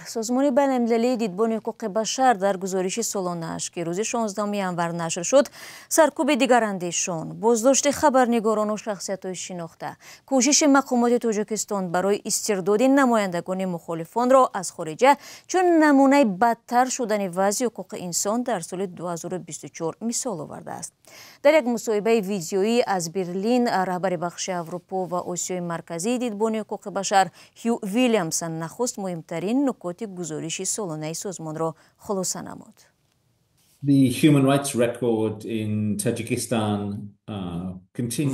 Созмони байналмилалии Дидбони ҳуқуқи башар дар гузориши солонааш, ки рӯзи 16 январ нашр шуд, саркӯби дигарандешон, боздошти хабарнигорону шахсиятҳои шинохта, кӯшиши мақомоти Тоҷикистон барои истирдоди намояндагони мухолифонро аз хориҷа чун намунаи бадтар шудани вазъи ҳуқуқи инсон дар соли 2024 мисол овардааст. Дар як мусоҳибаи видеоӣ аз Берлин, раҳбари бахши Аврупо ва Осиёи Марказии Дидбони ҳуқуқи башар Ҳю Вилямсон нахуст муҳимтарин нукоти гузориши солонаи созмонро хулоса намуд. The human rights record in Tajikistan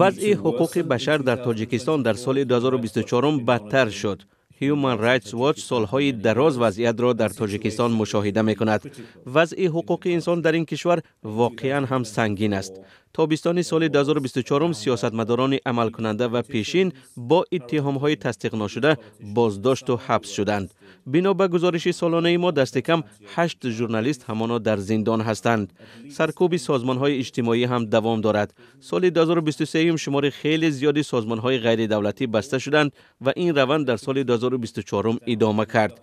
вазъи ҳуқуқи башар дар Тоҷикистон дар соли 2024 бадтар шуд. Human Rights Watch солҳои дароз вазъиятро дар Тоҷикистон мушоҳида мекунад. Вазъи ҳуқуқи инсон дар ин кишвар воқеан ҳам сангин аст. Тобистони соли 2024 сиёсатмадорони амалкунанда ва пешин бо иттиҳомҳои тасдиқношуда боздошту ҳабс шуданд. Бино ба гузориши солонаи мо, дасти кам ҳашт журналист ҳамоно дар зиндон ҳастанд. Саркӯби созмонҳои иҷтимоӣ ҳам давом дорад. Соли 2023 шумори хеле зиёди созмонҳои ғайридавлатӣ баста шуданд ва ин раванд дар соли 2024 идома кард.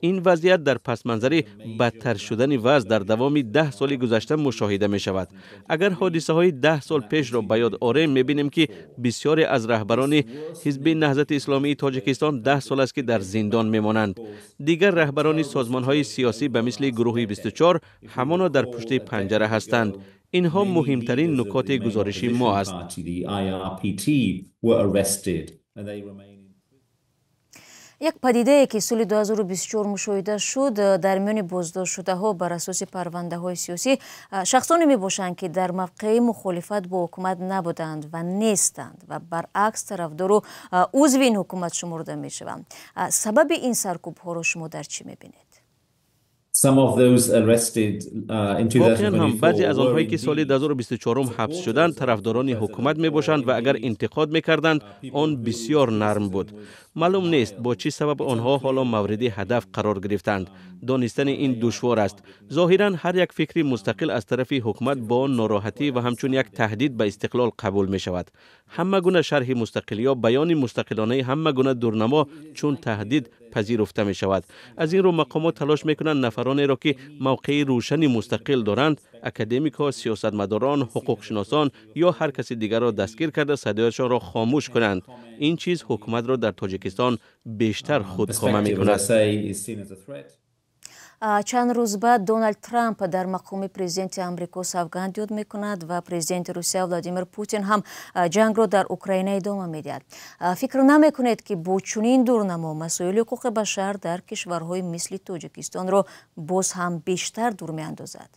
Ин вазъият дар пасманзари бадтар шудани вазъ дар давоми 10 соли гузашта мушоҳида мешавад. Агар ҳодисаҳои 10 сол пешро ба ёд орем, мебинем, ки бисёре аз раҳбарони Ҳизби Наҳзати Исломии Тоҷикистон 10 сол аст, ки дар зиндон мемонанд. Дигар раҳбарони созмонҳои сиёсӣ, ба мисли гурӯҳи 24, ҳамоно дар пушти панҷара ҳастанд. Инҳо муҳимтарин нукоти гузориши мо аст. Were arrested and they remain. Як падидае, ки соли 2024 мушоҳида шуд, дар миёни боздоштшудаҳо бар асоси парвандаҳои сиёсӣ шахсоне мебошанд, ки дар мавқеи мухолифат бо ҳукумат набуданд ва нестанд ва баръакс тарафдору узви ин ҳукумат шумурда мешаванд. Сабаби ин саркӯбҳоро шумо дар чӣ мебинед? Воқеан ҳам, баъзе аз онҳое, ки соли 2024 ҳабс шуданд, тарафдорони ҳукумат мебошанд ва агар интиқод мекарданд, он бисёр нарм буд. Маълум нест, бо чӣ сабаб онҳо ҳоло мавриди ҳадаф қарор гирифтанд. Донистани ин душвор аст. Зоҳиран, ҳар як фикри мустақил аз тарафи ҳукумат бо нороҳатӣ ва ҳамчун як таҳдид ба истиқлол қабул мешавад. Ҳама гуна шарҳи мустақил ё баёни мустақилонаи ҳама гуна дурнамо чун таҳдид пазируфта мешавад. Аз ин рӯ мақомот талош мекунанд нафаронеро, ки мавқеи рӯшани мустақил доранд, академикҳо, сиёсатмадорон, ҳуқуқшиносон ё ҳар каси дигарро дастгир карда, садояшонро хомӯш кунанд. Ин чиз ҳукуматро дар Тоҷикистон бештар худкома мекунад. Чанд рӯз баъд Доналд Трамп дар мақоми президенти Амрико савганд ёд мекунад ва президенти Русия Владимир Путин ҳам ҷангро дар Украина идома медиҳад. Фикр намекунед, ки бо чунин дурнамо масоили ҳуқуқи башар дар кишварҳои мисли Тоҷикистонро боз ҳам бештар дур меандозад?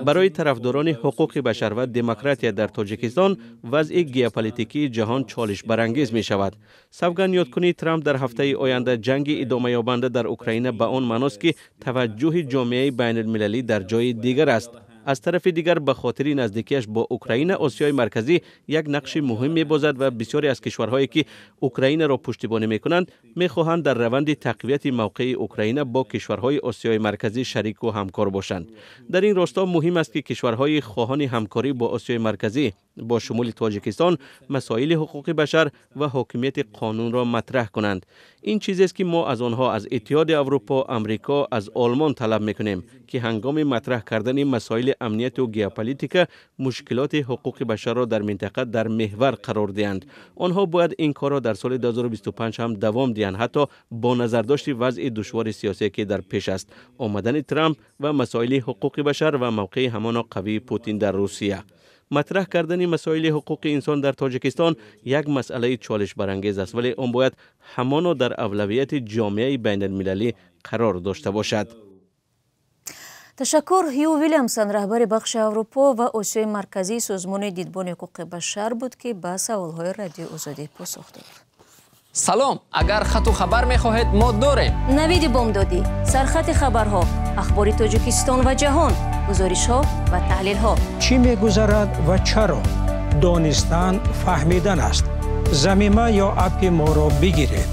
Барои тарафдорони ҳуқуқи башар ва демократия дар Тоҷикистон вазъи геополитикии ҷаҳон чолишбарангез мешавад. Савгандёдкунии Трамп дар ҳафтаи оянда, ҷанги идомаёбанда дар Украина ба он маъност, ки таваҷҷӯҳи ҷомеаи байналмилалӣ дар ҷои дигар аст. Аз тарафи дигар, ба хотири наздикиаш бо Украина, Осиёи Марказӣ як нақши муҳим мебозад ва бисёре аз кишварҳое, ки Украинаро пуштибонӣ мекунанд, мехоҳанд дар раванди тақвияти мавқеи Украина бо кишварҳои Осиёи Марказӣ шарику ҳамкор бошанд. Дар ин росто муҳим аст, ки кишварҳои хоҳони ҳамкорӣ бо Осиёи Марказӣ, бо шумули Тоҷикистон, масоили ҳуқуқи башар ва ҳокимияти қонунро матраҳ кунанд. Ин чизест, ки мо аз онҳо, аз Иттиҳоди Аврупо, Амрико, аз Олмон талаб мекунем, ки ҳангоми матраҳ кардани масоили амнияту геополитика мушкилоти ҳуқуқи башарро дар минтақа дар меҳвар қарор диҳанд. Онҳо бояд ин корро дар соли 2025 ҳам давом диҳанд, ҳатто бо назардошти вазъи душвори сиёсие, ки дар пеш аст, омадани Трамп ва масоили ҳуқуқи башар ва мавқеи ҳамоно қавии Путин дар Русия. Матраҳ кардани масоили ҳуқуқи инсон дар Тоҷикистон як масъалаи чолишбарангез аст, вале он бояд ҳамоно дар авлавияти ҷомеаи байналмилалӣ қарор дошта бошад. Ташаккур. Ҳю Вилямсон, раҳбари бахши Аврупо ва Осиёи Марказии созмони Дидбони ҳуқуқи башар буд, ки ба саволҳои Радиои Озодӣ посух дод. Салом, агар хату хабар мехоҳед, мо дорем. Навиди бомдодӣ, сархати хабарҳо, ахбори Тоҷикистон ва ҷаҳон, гузоришҳо ва таҳлилҳо. Чӣ мегузарад ва чаро? Донистан фаҳмидан аст. Замима ё аппи моро бигиред.